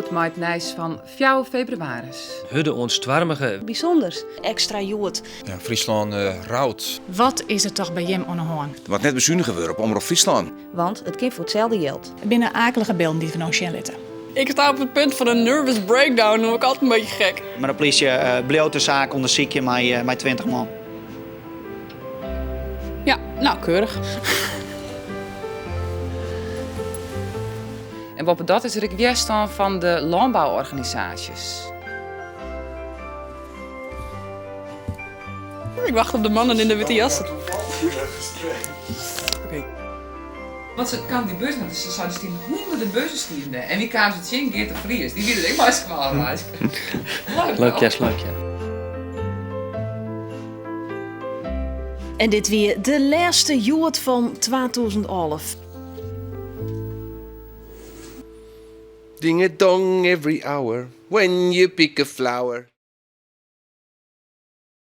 Hjoed mei it nijs fan fjouwer febrewaris. Hurde oant stoarmige. Bysûnders. Ekstra hjoed. Ja, Fryslân rout. Wat is der toch by jim oan 'e hân? Der moat net besunige wurde op Omrop Fryslân. Want it kin foar itselde jild. It binne akelige bylden dy't we no sjen litte. Ik sta op het punt van een nervous breakdown, dan word ik altijd een beetje gek. Mar de plysje bliuwt de saak ûndersykjen mei 20 man. Ja, nou keurig. En boppedat is der ek wjerstân fan de lânbouorganisaasjes. Ik wacht op de mannen in de witte jassen. Oké. Want se kaam dy bus net, dus se sei der stienen hûnderten bussen stienen dêr. En wie kaam se tsjin? Geart de Vries. Dy wie der ek mei skoalreiske. Leuk, Leuk, ja, leuk, ja. En dit wie de lêste Hjoed fan 2011. Ding a dong every hour when you pick a flower.